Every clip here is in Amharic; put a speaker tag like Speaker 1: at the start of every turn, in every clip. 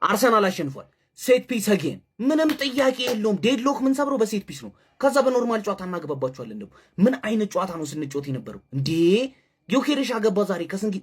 Speaker 1: አርሰናል አሸንፏል። Set piece again ምንም ጥያቄ የለውም። Deadlock ምን ሰብረው በ set piece ነው። ከዛ በ normal ጨዋታ እናገባባቸዋለን። ደግሞ ምን አይነት ጨዋታ ነው ስንጫወት የነበረው እንዴ? ጊዮኬሬሽ አገባ ዛሬ ከስንት፣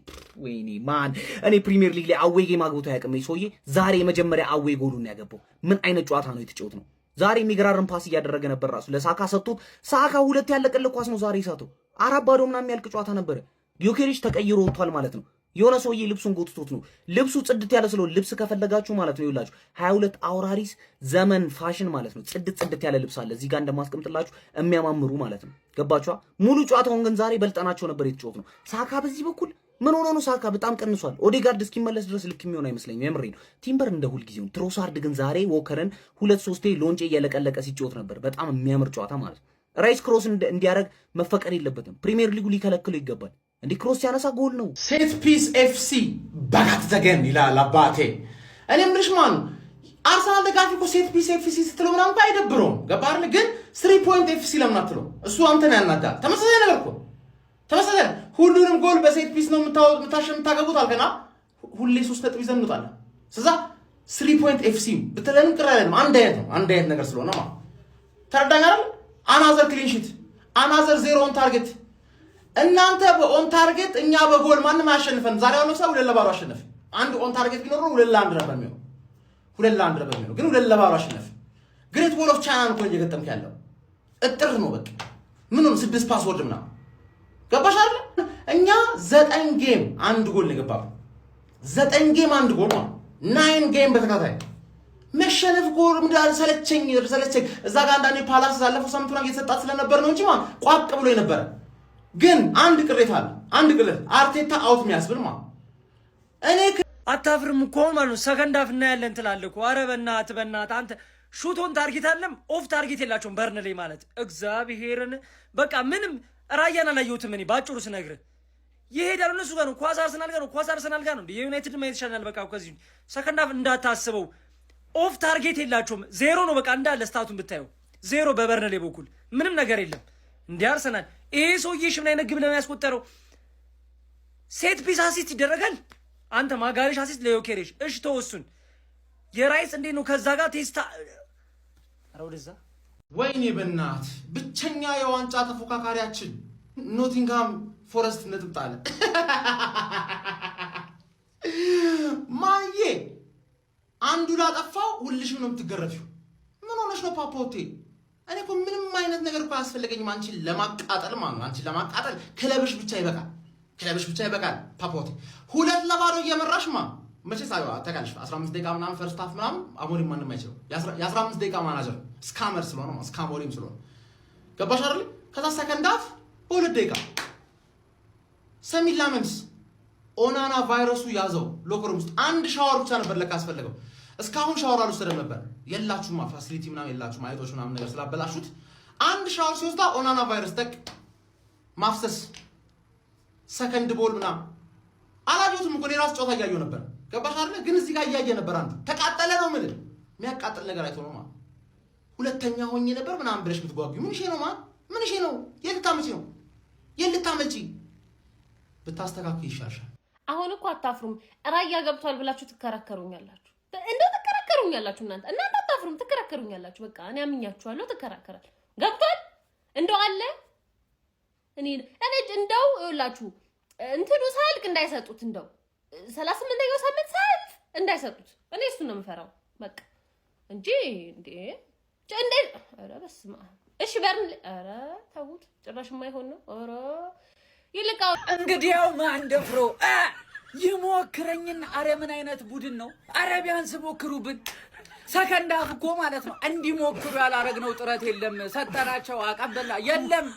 Speaker 1: ወይኔ man፣ እኔ ፕሪሚየር ሊግ ላይ away game አግብቶ አያውቅም ሰውዬ። ዛሬ የመጀመሪያ away ጎሉን ያገባው። ምን አይነት ጨዋታ ነው የተጫወት ነው? ዛሬ የሚገራርም pass እያደረገ ነበር። ራሱ ለሳካ ሰጥቶት ሳካ ሁለት ያለቀለ ኳስ ነው ዛሬ ሳተው። 4-0 ምናምን የሚያልቅ ጨዋታ ነበረ። ጊዮኬሬሽ ተቀይሮ ወጥቷል ማለት ነው። የሆነ ሰውዬ ልብሱን ጎትቶት ነው። ልብሱ ጽድት ያለ ስለሆነ ልብስ ከፈለጋችሁ ማለት ነው ይውላችሁ 22 አውራሪስ ዘመን ፋሽን ማለት ነው። ጽድት ጽድት ያለ ልብስ አለ እዚህ ጋር እንደማስቀምጥላችሁ የሚያማምሩ ማለት ነው። ገባችኋ? ሙሉ ጨዋታውን ግን ዛሬ በልጠናቸው ነበር የተጫወት ነው። ሳካ በዚህ በኩል ምን ሆኖ ነው? ሳካ በጣም ቀንሷል። ኦዴጋርድ እስኪመለስ ድረስ ልክ የሚሆን አይመስለኝም። የምሬ ነው። ቲምበር እንደ ሁልጊዜው። ትሮሳርድ ግን ዛሬ ወከርን ሁለት ሶስቴ ሎንጬ እየለቀለቀ ሲጫወት ነበር። በጣም የሚያምር ጨዋታ ማለት ነው። ራይስ cross እንዲያደርግ መፈቀድ የለበትም። ፕሪሚየር ሊጉ ሊከለክለው ይገባል። እንዲህ cross ሲያነሳ ጎል ነው።
Speaker 2: Set piece FC back at it again ይላል አባቴ። እኔ የምልሽ ማን አርሰናል ደጋፊ እኮ Set piece FC ስትለው ምናምን እኮ አይደብረውም። ገባህ አይደል? ግን Three point FC ለምን አትለው? እሱ አንተን ያናዳል። ተመሳሳይ ነገር እኮ፣ ተመሳሳይ። ሁሉንም ጎል በ set piece ነው የምታገቡት አልከና ሁሌ 3 ነጥብ ይዘን እንወጣለን። ስለዛ Three point FC ብትለንም ቅር አይለንም። አንድ አይነት ነው። አንድ አይነት ነገር ስለሆነ ማለት ተረዳኝ አይደል? Another clean sheet፣ another zero on target። እናንተ በ on target፣ እኛ በጎል ማንም አያሸንፈን። ዛሬ አሁን ለምሳሌ 2-0 አሸነፍ። አንድ on target ቢኖረው 2-1 ነበር የሚሆነው። 2-1 ነበር የሚሆነው፣ ግን 2-0 አሸነፍ። Great Wall of China እኮ እየገጠምክ ያለው እጥር ነው። በቃ ምን ነው ስድስት password ምናምን፣ ገባሽ አይደል? እኛ 9 game አንድ ጎል ነው የገባብን። 9 game አንድ ጎል ነው። 9 game በተከታታይ መሸነፍ እኮ ምንድን ሰለቸኝ ሰለቸኝ። እዛ ጋር አንዳንዴ ፓላስ ያለፈው ሳምንት ምናምን እየተሰጣት ስለነበር ነው እንጂ ማለት ቋቅ ብሎ የነበረ። ግን አንድ ቅሬታ አለ። አንድ ቅሬታ አርቴታ out የሚያስብል ማለት እኔ
Speaker 3: አታፍርም እኮ ማለት ነው። Second half እናያለን ትላለህ እኮ። ኧረ በእናትህ በእናትህ አንተ፣ shoot on target አለም off target የላቸውም በርንሌይ ማለት፣ እግዚአብሔርን በቃ ምንም ራያን አላየሁትም። እኔ ባጭሩ ስነግርህ ይሄዳሉ እነሱ ጋር ነው ኳስ፣ አርሰናል ጋር ነው ኳስ፣ አርሰናል ጋር ነው። የዩናይትድ ማየት ይሻላል። በቃ ከዚህ second half እንዳታስበው፣ off target የላቸውም። ዜሮ ነው በቃ እንዳለ stat ኡን ብታየው ዜሮ። በበርንሌይ በኩል ምንም ነገር የለም። እንዲህ አርሰናል ይሄ ሰውዬ ምን አይነት ግብ ለሚያስቆጠረው set piece assist ይደረጋል። አንተ ማጋሌሽ assist ለዮኬሬሽ፣ እሽ ተወሱን የራይስ እንዴት ነው ከዛ ጋር ቴስታ? ኧረ ወደዛ።
Speaker 2: ወይኔ በናት፣ ብቸኛ የዋንጫ ተፎካካሪያችን ኖቲንግሃም ፎረስት ነጥብ ጣለ። ማዬ አንዱ ላጠፋው ሁልሽም ነው የምትገረፊው። ምን ሆነሽ ነው ፓፖቴ? እኔ እኮ ምንም አይነት ነገር እኮ አያስፈልገኝም አንቺን ለማቃጠል ማለት ነው። አንቺን ለማቃጠል ክለብሽ ብቻ ይበቃል። ክለብሽ ብቻ ይበቃል። ፓፖቴ 2-0 እየመራሽ ማ መቼስ ታውቂያለሽ፣ 15 ደቂቃ ምናምን first half ምናምን አሞሪም ማንም አይችለው። የ15 ደቂቃ ማናጀር scammer ስለሆነ፣ ስካሞሪም ስለሆነ፣ ገባሽ አይደል? ከዛ second half በ2 ደቂቃ ሰሚ ላመንስ ኦናና ቫይረሱ ያዘው። Locker room ውስጥ አንድ ሻወር ብቻ ነበር ለካ አስፈለገው። እስካሁን ሻወር አልወሰደም ነበር። የላችሁማ facility ምናምን የላችሁም፣ አይጦች ምናምን ነገር ስላበላሹት አንድ ሻወር ሲወስዳ ኦናና ቫይረስ ጠቅ ማፍሰስ second ball ምናምን አላየሁትም እኮ፣ እኔ ራስ ጨዋታ እያየሁ ነበር። ገባሽ አይደለ? ግን እዚህ ጋር እያየ ነበር። አንዱ ተቃጠለ ነው የምልህ፣ የሚያቃጥል ነገር አይቶ ነው ማለት ሁለተኛ ሆኜ ነበር ምናምን ብለሽ የምትጓጊው ምን ነው ማለት ምን ነው? የት ልታመጪ ነው? የት ልታመጪ? ብታስተካክል ይሻልሻል።
Speaker 4: አሁን እኮ አታፍሩም። ራያ ገብቷል ብላችሁ ትከራከሩኛላችሁ። እንደው ትከራከሩኛላችሁ። እናንተ አታፍሩም፣ ትከራከሩኛላችሁ። በቃ እኔ አምኛችኋለሁ። ትከራከራል። ገብቷል እንደው አለ እኔ እንደው ይኸውላችሁ እንትኑ ሳያልቅ እንዳይሰጡት፣ እንደው 38ኛው ሳምንት ሳያልፍ እንዳይሰጡት። እኔ እሱን ነው የምፈራው። በቃ እንጂ እንዴ እንዴ! ኧረ በስመ አብ። እሺ በርን፣ ኧረ ተዉት፣ ጭራሽ የማይሆን ነው። ኧረ ይልቃው
Speaker 5: እንግዲያው ማን ደፍሮ ይሞክረኝና፣ አረ ምን አይነት ቡድን ነው? አረ ቢያንስ ሞክሩብን። Second half እኮ ማለት ነው እንዲሞክሩ ያላረግነው ጥረት የለም። ሰጠናቸው፣ አቀበላ የለም፣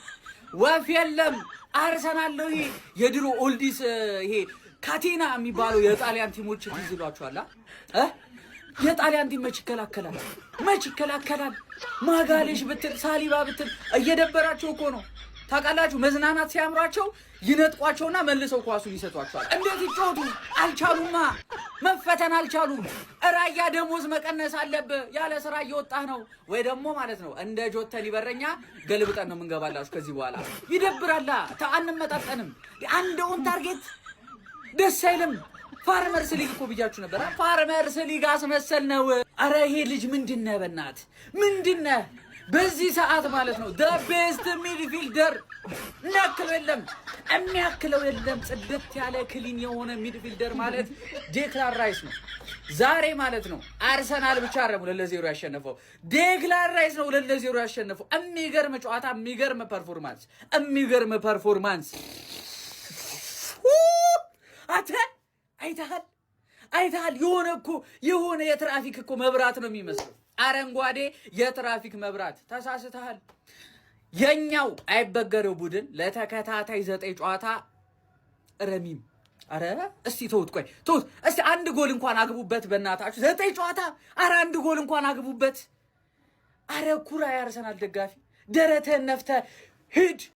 Speaker 5: ወፍ የለም። አርሰናል ነው ይሄ የድሮ oldies፣ ይሄ ካቴና የሚባለው የጣሊያን team ኦች ትዝ ይሏችኋል? እ የጣሊያን team መች ይከላከላል? መች ይከላከላል? ማጋሌሽ ብትል ሳሊባ ብትል እየደበራቸው እኮ ነው። ታውቃላችሁ፣ መዝናናት ሲያምራቸው ይነጥቋቸውና መልሰው ኳሱን ይሰጧቸዋል። እንዴት ይጫወቱ? አልቻሉማ፣ መፈተን አልቻሉም። ራያ ደሞዝ መቀነስ አለብህ፣ ያለ ስራ እየወጣህ ነው ወይ ደግሞ ማለት ነው እንደ ጆተኒ በረኛ ገልብጠን ነው የምንገባላችሁ ከዚህ በኋላ። ይደብራላ፣ አንመጣጠንም። አንድ on target ደስ አይልም። Farmers League እኮ ብያችሁ ነበር። Farmers League አስመሰል ነው። አረ ይሄ ልጅ ምንድነህ? በእናትህ ምንድነህ? በዚህ ሰዓት ማለት ነው the best midfielder፣ የሚያክለው የለም፣ የሚያክለው የለም። ጽድት ያለ clean የሆነ midfielder ማለት ዴክላን ራይስ ነው። ዛሬ ማለት ነው አርሰናል ብቻ አይደለም 2-0 ያሸነፈው፣ ዴክላን ራይስ ነው 2-0 ያሸነፈው። የሚገርም ጨዋታ፣ የሚገርም performance፣ የሚገርም performance። አንተ አይተሃል፣ አይተሃል። የሆነ እኮ የሆነ የትራፊክ እኮ መብራት ነው የሚመስለው፣ አረንጓዴ የትራፊክ መብራት። ተሳስተሃል። የኛው አይበገሬው ቡድን ለተከታታይ 9 ጨዋታ ረሚም፣ አረ እስቲ ተውት፣ ቆይ ተውት፣ እስቲ አንድ ጎል እንኳን አግቡበት በእናታችሁ። 9 ጨዋታ፣ አረ አንድ ጎል እንኳን አግቡበት። አረ ኩራ፣ የአርሰናል ደጋፊ ደረትህን ነፍተህ ሂድ።